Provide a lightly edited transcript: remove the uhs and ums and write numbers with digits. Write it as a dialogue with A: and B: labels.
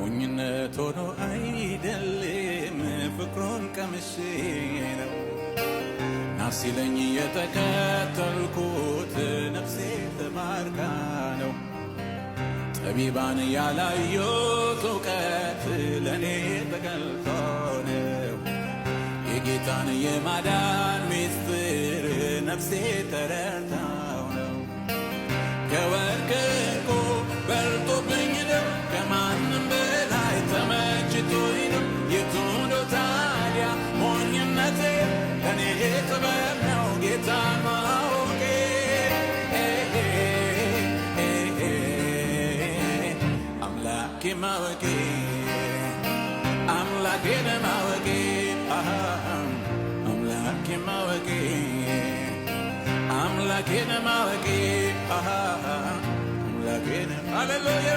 A: ሞኝነት ሆኖ አይደለም፣ ፍቅሩን ቀምሼ ነው። ናሲለኝ የተከተልኩት ነፍሴ ተማርካ ነው። ጠቢባን ያላዩት እውቀት ለእኔ ተገልጦ ነው። የጌታን የማዳን ምስጢር ነፍሴ ተረድታው ነው። ከወርቅ ዕንቁ በልጦብኝ ነው፣ ከማንም በላይ ተመችቶኝ ነው። የቱ ነው ታዲያ ሞኝነቴ? ለእኔ ጥበብ ነው ጌታን ማወቄ። አምላኬ ማወቄ፣ አምላኬን ማወቄ፣ አምላኬ ማወቄ፣ አምላኬን ማወቄ፣ አምላኬን፣ ሃሌሉያ።